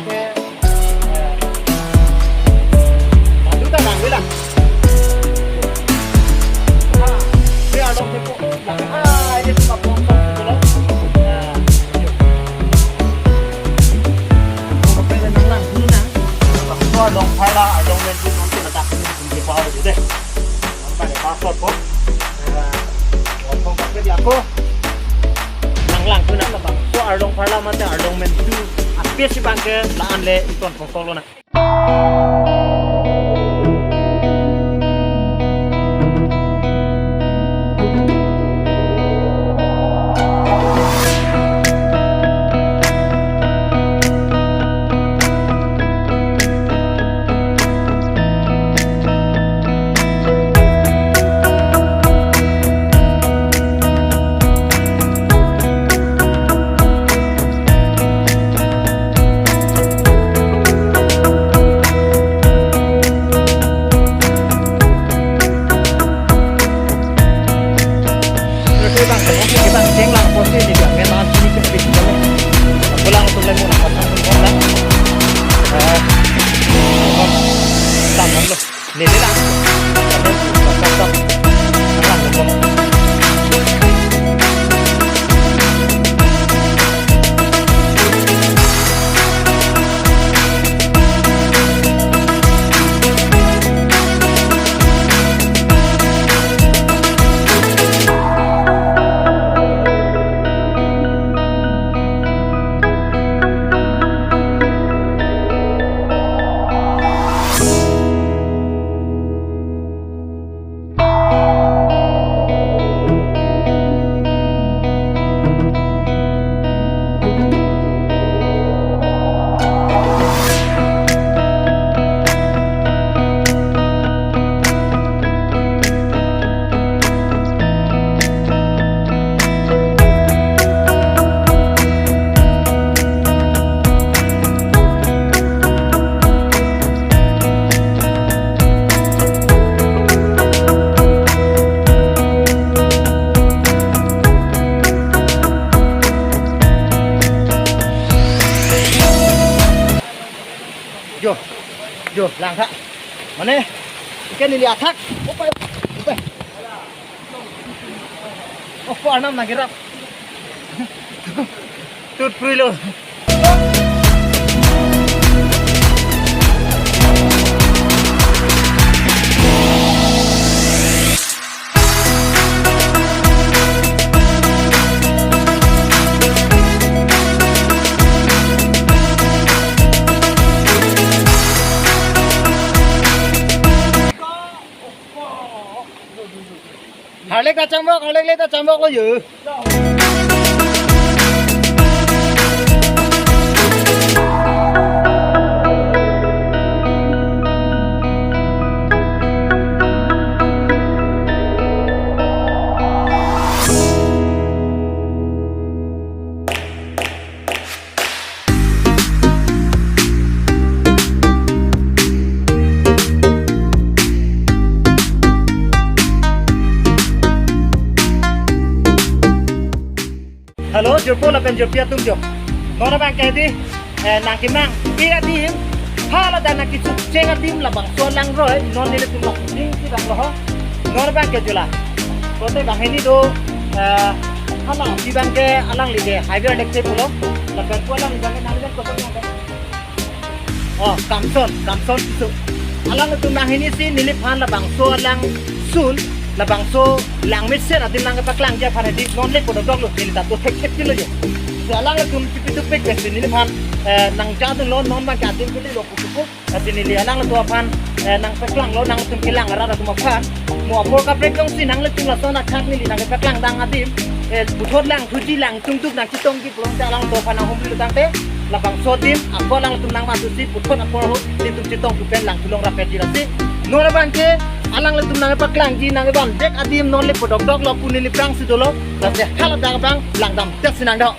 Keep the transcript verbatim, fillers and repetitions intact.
Ke, eh, madu ta nang bilang. Ha, dia dong tepo. Ha, ini cuma potong gitu loh. Nah, yuk. Kalau pengen nang lang dulu nang. Kalau dong pala, dong main dulu nanti letak ini di bawah deh. Nampak deh, password kok. Nah, potong pakai di aku. Nang lang tu nang labangso arlong pharla mate arlong mentu. Apis si bangke la-an le iton kongkong lo na. Terus bang, bang, ceng lang posisi juga, memang sini ke sini juga. Pulang untuk lemu nak pasang pun pulang. Eh, tambah lo. Neli lang. Jo, jo, lang tha. Mane, ikan neli athak. Opa, opa. Oh, ko arnam nangirap. Tut prui lo. Harlek ta chambok, harlek le ta chambok lo yo. Hello, jirpo lapen jirpi atum jo. Non abang ke di, eh, nangkemang pi adim, hala dan nangkechuk cheng adim labangso alangroi, non nelitum lapu ding si bang lo ho. Non abang ke jula. Kote banghini do, eh, hala pi bang ke alangli ke highway next pulo. Lapen ko alangli bang ke nang dan kote nang. Oh, Kamson, Kamson Tisso. Alanglitum banghini si neliphan labangso alangsun, labangso langmesen adim nangkepaklang ji aphan hedi non le podok dok lo, neli ta do thekthek ti lo jo. So alanglitum chipi tupik pensi neliphan, eh, nangjadun lo, non abang ke adim kuli lo putupu. Lasi neli alanglitum aphan, eh, nangpaklang lo, nangtum kelang arat atum aphan. Mo apor kaprek jongsi nanglitum lason akhak neli nangkepaklang dang adim, eh, puthot langthuji, langtungduk, nangchetongji pulote alangtum aphan nanghumri lo tangte, labangso adim ako alangtum nangmatusi puthot apor ahut nelitum chetongthu pen langthu longrap pet ji lasi. Non abang ke alanglitum nangkepaklangji nangkevan dek adim non le podok dok lo pu neli prang si dolo. Lasi hala dak abang langdam tes si nangdok.